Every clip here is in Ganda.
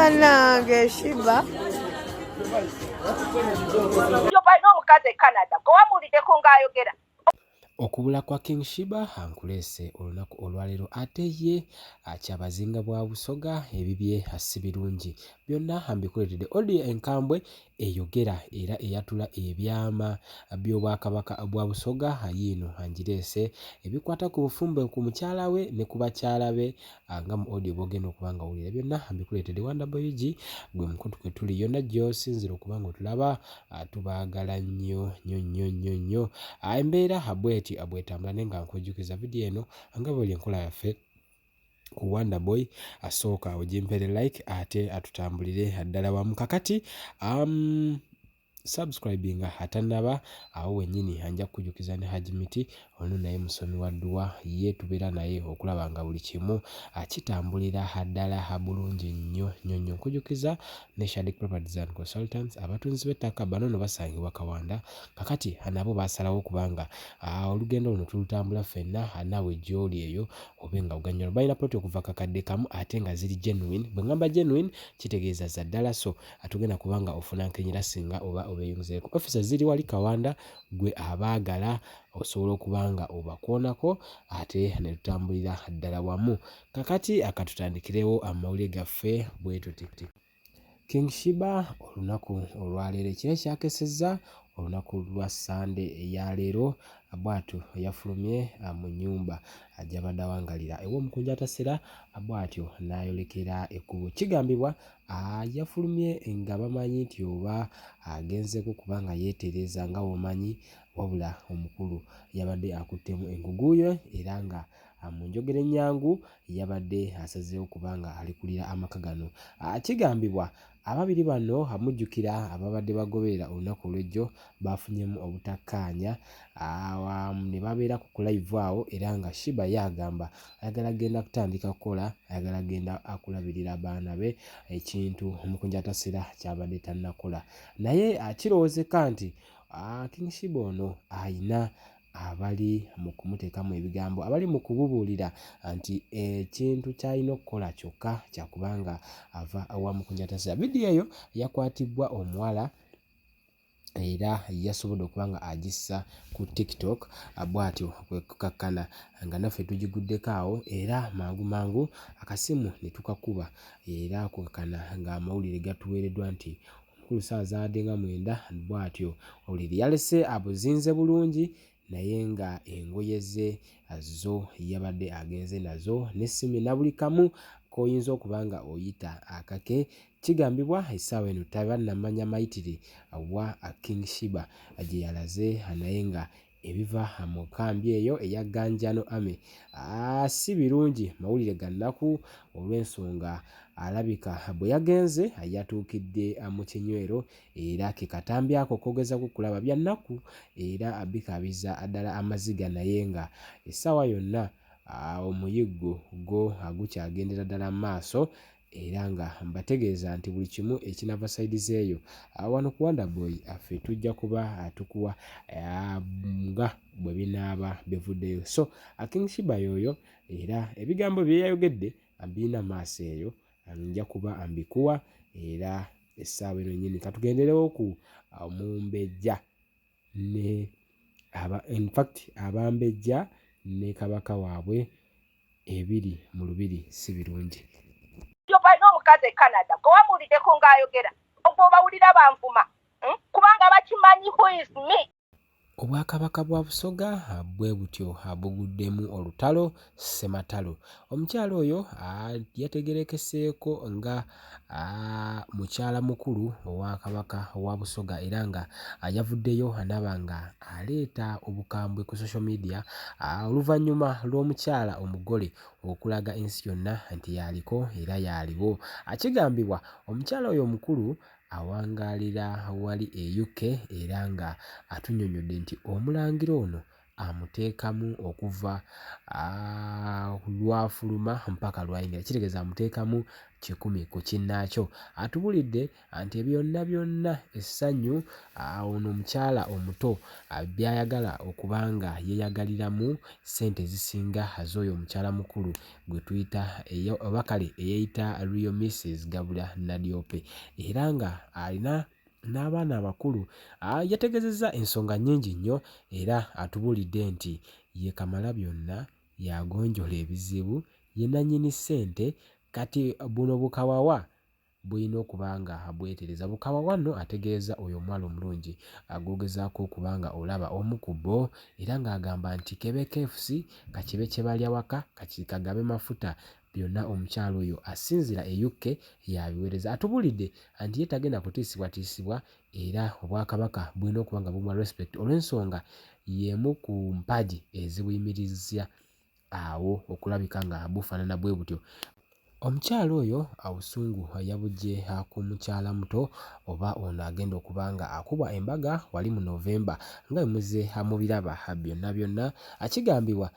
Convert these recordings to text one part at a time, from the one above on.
Bannange Shiba. Balina omukazi e Canada gwe wamuwuliddeko ng'ayogera. Okubula kwa King Sheebah nkuleese olunaku olwaleero ate ye Kyabazinga bwa Busoga ebibye si birungi byonna mbikuleetedde audio enkambwe eyogera era eyatula ebyama by'Obwakabaka bwa Busoga yiino ngireese ebikwata ku bufumbo ku mukyala we ne ku bakyala be nga mu audio bw'ogenda okuba nga owulira byonna mbikuleetedde Wonder Boy UG gwe mukutu kwe tuli yonna gy'osinziira okuba nga otulaba tubaagala nnyo nnyo nnyo nnyo nnyo. Embeera bw'eti bw'etambula naye nga nkujjukiza vidiyo eno nga bw'eri enkola yaffe ku Wonder Boy asooka ogimpere like ate atutambulire ddala wamu kakati subscribinga atanaba awo wenyini anja kukujukiza ne Haji Miti ono naye musomi wa dduwa ye tubeera naye okulaba nga buli kimu kitambulira ddala bulungi nnyo nnyo nnyo nkujukiza ne Shadic Properties and Consultants abatunzi b'ettaka bano no basangibwa Kawanda kakati nabo basalawo kubanga olugendo luno tulutambula ffenna naawe gy'oli eyo obe nga oganyulwa. Balina plot okuva kakadde kamu ate nga ziri genuine. Bwe ngamba genuine kitegeeza za ddala so atugenda kuba nga ofuna nkenyera singa oba obeeyunzeeko. Office ziri wali Kawanda gwe abaagala osobola okuba nga obakoonako ate ne tutambulira ddala wamu. Kakati akatutandikirewo amawulire gaffe bwe tuti. King Sheebah olunaku olwaleero ekiro ekyakesezza olunaku lwa Ssande eya leero bw'atyo yafulumye mu nnyumba gy'abadde awangalira ew'omukunja Atasera bw'atyo n'ayolekera ekkubo. Kigambibwa yafulumye nga bamanyi nti oba agenzeeko kuba nga yeetereeza nga bw'omanyi wabula omukulu yabadde akuttemu engugu ye era nga Mu njogera ennyangu yabadde asazeewo kuba nga alekulira amaka gano. Kigambibwa ababiri bano mujjukira ababadde bagoberera olunaku olw'ejjo baafunyemu obutakkaanya ne babeera ku live awo era nga Sheebah ye agamba ayagala genda kutandika kukola, ayagala genda kulabirira baana be ekintu Omukunja Atasera ky'abadde tannakola. Naye kirowoozeka nti King Sheebah ono ayina abali mu kumuteekamu ebigambo, abali mu kububuulira nti ekintu ky'alina okukola kyokka kya kuba nga ava wa Mukunja Tasira. Vidiyo eyo yakwatibbwa omuwala era yasobodde okuba nga agissa ku TikTok bw'atyo kwe kukakkana nga naffe tugiguddeko awo era mangu mangu akasimu ne tukakuba era kukakkana ng'amawulire gatuweereddwa nti Omukulu ssaawa zaabadde nga mwenda bw'atyo obuliri yalese abuzinze bulungi naye nga engoye ze zo yabadde agenze nazo n'essimu na buli kamu k'oyinza okuba nga oyita akake. Kigambibwa essaawa eno tebannamanya mayitire wa King Sheebah gye yalaze naye nga Ebiva mu nkambi eyo eya Ganjano Army si birungi, mawulire ga nnaku olw'ensonga alabika bwe yagenze yatuukidde mu kinywero era ke katambi ako k'ogezaako okulaba. Bya nnaku era bikaabiza ddala amaziga naye nga essaawa yonna omuyiggo gwo gukyagendera ddala mu maaso era nga mbategeeza nti buli kimu ekinava side zeeyo wano ku Wonder Boy ffe tujja kuba tukuwa nga bwe binaaba bivuddeyo. So King Sheebah yooyo era ebigambo bye yayogedde mbirina maaso eyo nja kuba mbikuwa era essaawa eno nnyini katugenderewo ku Mumbejja ne aba in fact Abambejja ne Kabaka waabwe ebiri mu lubiri si birungi. Balina omukazi e Canada gwe wamuwuliddeko ng'ayogera ogwo bawulira banvuma Kubanga bakimanyi who is me. Obwakabaka bwa Busoga bwe butyo buguddemu olutalo ssematalo. Omukyala oyo yategeerekeseeko nga mukyala mukulu owa Kabaka wa Busoga era nga yavuddeyo naaba nga aleeta obukambwe ku social media oluvannyuma lw'omukyala omugole okulaga ensi yonna nti y'aliko era y'aliwo. Kigambibwa omukyala oyo omukulu awangaalira wali e UK era nga atunnyonnyodde nti omulangira ono amuteekamu okuva lw'afuluma mpaka lw'ayingira kitegeeza amuteekamu 100 ku kinnaakyo. Atubulidde nti byonna byonna essanyu ono omukyala omuto by'ayagala okuba nga yeeyagaliramu ssente ezisinga z'oyo omukyala mukulu gwe tuyita oba kale eyeeyita Real Mrs Gabula Nadiope era nga alina n'abaana abakulu. Yategeezezza ensonga nnyingi nnyo era atubuulidde nti ye Kamalabyonna y'agonjoola ebizibu, ye nnannyini ssente kati buno bukawawa bulina okuba nga bwetereza. Bukawawa nno ategeeza oyo omuwala omulungi gw'ogezaako okuba nga olaba omu ku bo era ng'agamba nti k'ebe KFC, kakibe kye balya waka, kagabe mafuta byonna omukyala oyo asinziira e UK y'abiweereza. Atubuulidde nti ye tagenda kutiisibwatiisibwa era Obwakabaka bulina okuba nga bumuwa respect olw'ensonga y'emu ku mpagi ezibuyimirizza awo okulabika nga bufaanana bwe butyo. Omukyala oyo obusungu yabuggye ku mukyala muto oba ono agenda okuba nga akubwa embaga wali mu November nga bwe muzze mubiraba byonna byonna. Kigambibwa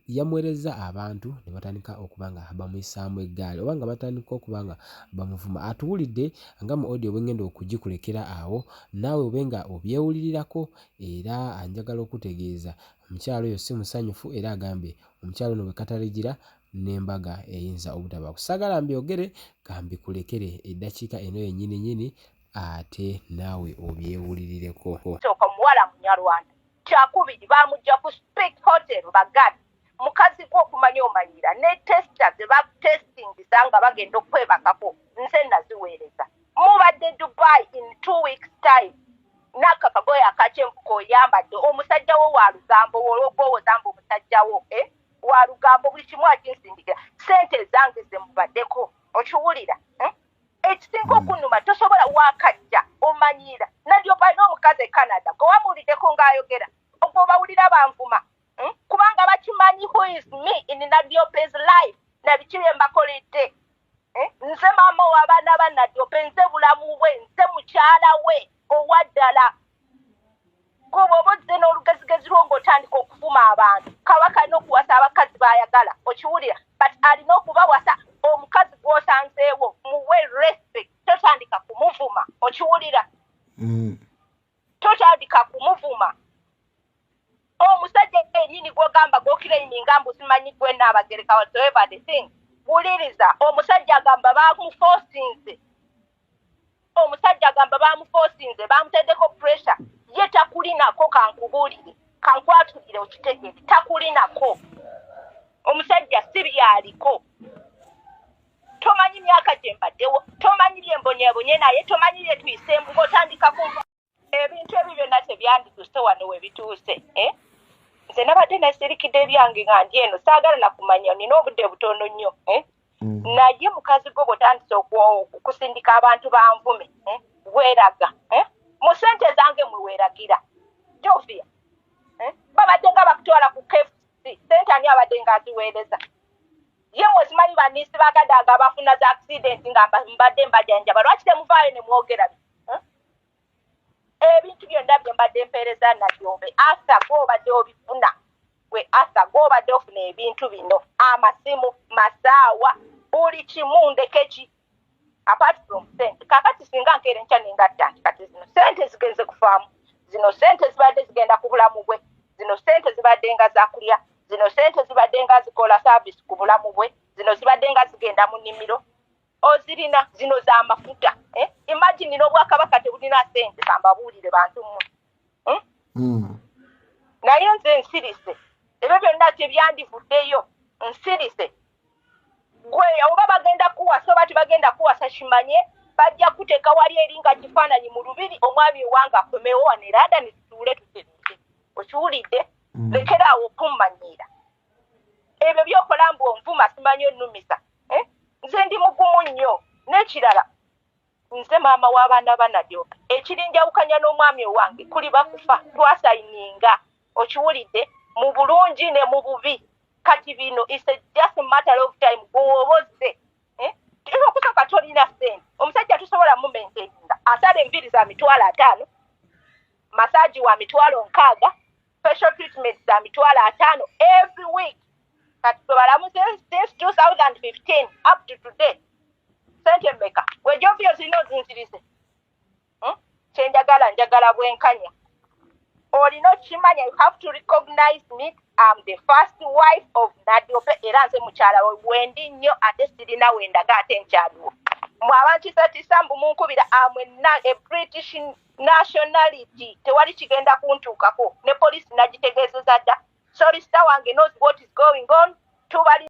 yamuweerezza abantu ne batandika okuba nga bamuyisaamu eggaali oba nga batandika okuba nga bamuvuma. Atuwulidde nga mu audio bwe ngenda okugikulekera awo naawe obe nga obyewulirirako era njagala okutegeeza omukyala oyo si musanyufu era agambye omukyala ono bwe kataligira n'embaga eyinza obutabaako. Saagala mbyogere kambikulekere eddakiika eno yennyini nnyini ate naawe obyewulirireko. Sooka omuwala Munyarwanda. Kyakubiri bamujja ku Speke Hotel baganda. Mukazi gwe okumanya omanyira ne tester ze batestingisa nga bagenda okwebakako nze naziweereza. Mubadde Dubai in 2 weeks time. N'ako akagoye akakyenvu k'oyambadde omusajja wo wa lugambo olw'okuwoza mbu omusajja wo wa lugambo buli kimu akinsindikira. Ssente ezange ze mubaddeko okiwulira? Ekisinga okunnuma tosobola wakajja omanyiira. Nadyope alina omukazi e Canada gwe wamuwuliddeko ng'ayogera ogwo bawulira banvuma kubanga bakimanyi who is me in Nadiope's life na biki bye mbakoledde. Nze maama w'abaana ba Nadiope, nze bulamu bwe, nze mukyala we owaddala. Gwe bw'oba ozze n'olugezigezi lwo ng'otandika okuvuma abantu, kabaka alina okuwasa abakazi b'ayagala, okiwulira, but alina okubawasa omukazi gw'osanzeewo muwe respect, totandika kumuvuma, okiwulira? Totandika kumuvuma. Omusajja yennyini gw'ogamba gw'oclaiminga mbu simanyi gwe Nnaabagereka whatsoever the thing, wuliriza, omusajja agamba bamuforcinze. Omusajja agamba bamuforcinze, bamuteddeko pressure. Ye takulinako, kankubuulire, kankwatulire okitegeere, takulinako. Omusajja si byaliko. Tomanyi myaka gye mbaddewo, tomanyi bye mbonyeebonye naye, tomanyi bye tuyiseemu, ng'otandika kunva. Ebintu ebyo byonna tebyandituuse wano we bituuse. Nze nabadde nesirikidde ebyange nga ndi eno, saagala na kumanya, nina obudde butono nnyo. Naye mukazi gwe bw'otandise okusindika abantu banvume, weeraga. Mu ssente zange mwe weeragira. Jovia. Babadde nga bakutwala ku KFC, ssente ani abadde ng'aziweereza? Ye mwe simanyi baniisi ba Kadaga abafuna za accident nga mbadde mbajanjaba, lwaki temuvaayo ne mwogera bino? Ebintu byonna bye mbadde mpeereza Nadiope, Arthur gw'obadde obifuna, gwe Arthur gw'obadde ofuna ebintu bino, amasimu, masaawa, buli kimu ndeke ki apart from sente. Kakati singa nkeera enkya ne ngatta nti kati zino sente zigenze kufaamu, zino sente zibadde zigenda ku bulamu bwe, zino sente zibadde nga za kulya, zino sente zibadde nga zikola service ku bulamu bwe, zino zibadde nga zigenda mu nnimiro, ozirina zino za mafuta. Imagine n'obwakabaka tebulina sente, kambabuulire bantu mmwe. Naye nze nsirise, ebyo byonna tebyandivuddeyo, nsirise. Gwe oba bagenda kuwasa oba tebagenda kuwasa kimanye, bajja kuteeka wali eri nga kifaananyi mu lubiri, omwami owange akomewo wano era ada ne tutuule tutereeze. Okiwulidde? Lekeraawo okummanyiira. Ebyo by'okola mbu onvuma simanyi onnumisa. Nze ndi mugumu nnyo. N'ekirala, nze maama w'abaana ba Nadiope. Ekirinjawukanya n'omwami owange kuli bakufa, twasayininga. Okiwulidde? Mu bulungi ne mu bubi. Kati bino is a just a matter of time. Gwe oba ozze. Okusooka tolina ssente. Omusajja tusobola mumaintaininga. Asala enviiri za 500,000, massage wa 60,000, facial treatment za 50,000 every week. Kati gwe balamu since 2015 up to today, sente mmeka gwe Jovia zirina ozinzirize? Kyenjagala, njagala bwenkanya. Olina okimanya, you have to recognize me, am the first wife of Nadiope, era nze mukyala we wendi nnyo, ate sirina wendaga, ate nkyaliwo. Mwe abantisatisa mbu munkubira, amwe a British nationality, tewali kigenda kuntuukako. Ne poliisi nagitegeezeza dda, solicitor wange knows what is going on. Tubali.